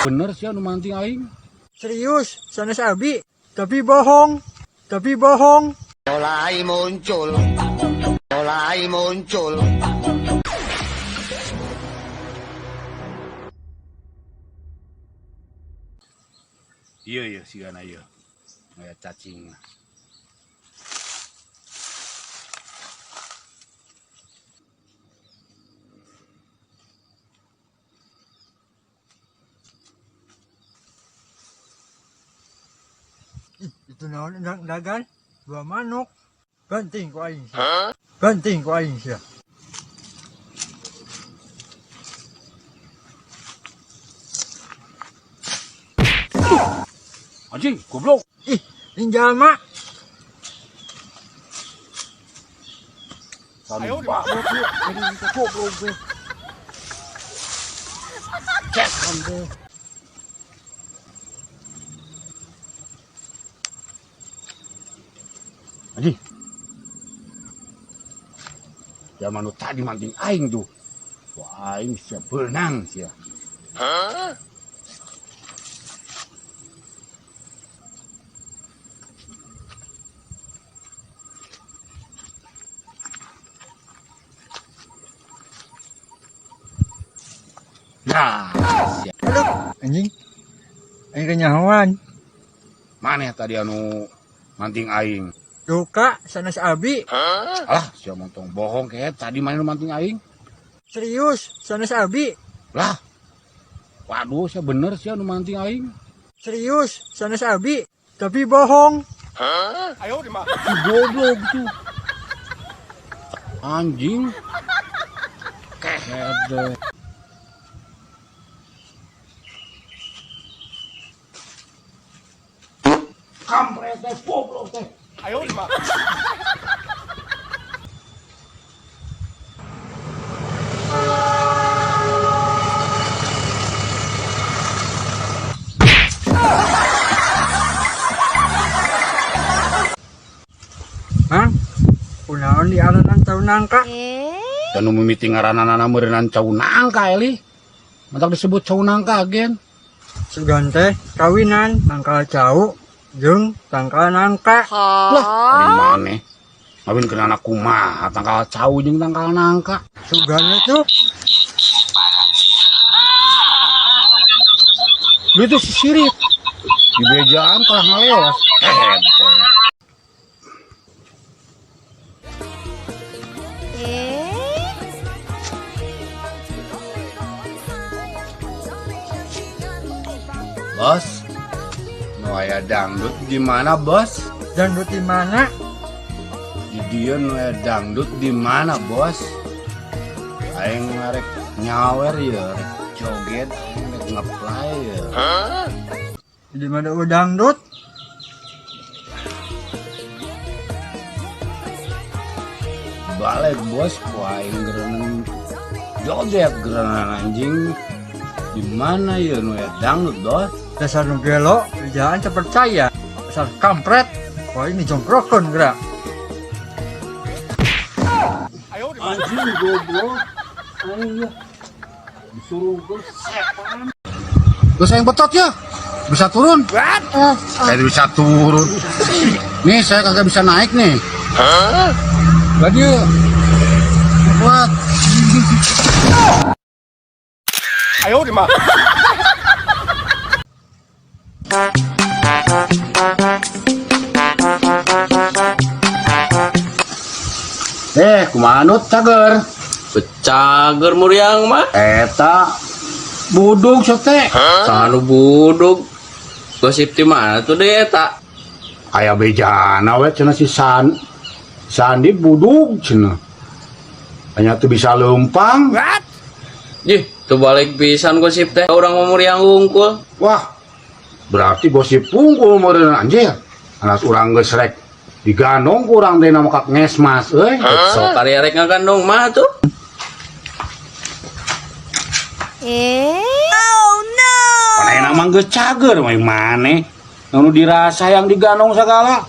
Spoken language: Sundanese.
Bener sih anu manting aing. Serius, sanes abi. Tapi bohong. Tapi bohong. Mulai muncul, mulai muncul. Iya iya sigana ieu. Aya cacing. Ih, itu naon endang-endagan? Dua manuk. Banting ku aing sia. Banting ku aing sia. Anjing, goblok. Ih, ini jalma. Ayo Goblok teh. Cek kamu. Anjing. Zaman nu tadi manting aing tuh. Wah, aing sia beunang sia. Nah, sia. Aduh, anjing. Aing kenyahoan. Maneh tadi anu manting aing. Duka sanes abi. Alah, sia montong bohong kayak tadi maneh nu manting aing. Serius, sanes abi. Lah. Waduh, sia bener sia nu manting aing. Serius, sanes abi. Tapi bohong. Si goblok tuh. Anjing. Kehed. Kampret teh, goblok teh. Mang, kunaon di aranan cau nangka? Dan nu mimiti ngaranana meureunnan cau nangka eli. Matak disebut cau nangka gen. Sugan teh kawinan tangkal cau jeung tangkal nangka. Lah, ari maneh. Ngawin kena anak kumaha tangkal cau jeung tangkal nangka. Sugan itu Lu itu si sirit. Di bejaan kalah ngaleos. Kehed teh. Bos, nu aya dangdut di mana, Bos? dangdut di mana? Di dieu nu aya dangdut di mana, Bos? Aing rek nyawer ya, rek joget, aing rek ngeplay ya. Di mana eueuh dangdut? Balik, Bos, ku aing geureunan joget geureunan anjing. Di mana ya nu aya dangdut, Bos? Dasar nu gelo, jangan terpercaya. Dasar kampret. Wah ini jongkrokeun geura. Anjing goblok. Aing ya. Disuruh ke setan. Terus yang betot ya? Bisa turun? Saya bisa turun. Nih saya kagak bisa naik nih. Hah? Lagi kuat. Kumaha nut cager? Becager muriang mah. Eta budug sete. Saha nu budug. Gosip di mana tuh deh eta? Aya bejana we cenah si San. Sandi budug cenah. Hanya tuh bisa lempang. Jih, tuh balik pisan gosip teh. Urang mah muriang hungkul. Wah, berarti gosip pungkul meureun anjir. Anas urang geus rek digandong ku urang teh nama ka ngesmas euy. Sok ari rek ngagandong mah tuh. Manehna mah geus cager mah maneh. Nu dirasa yang digandong segala.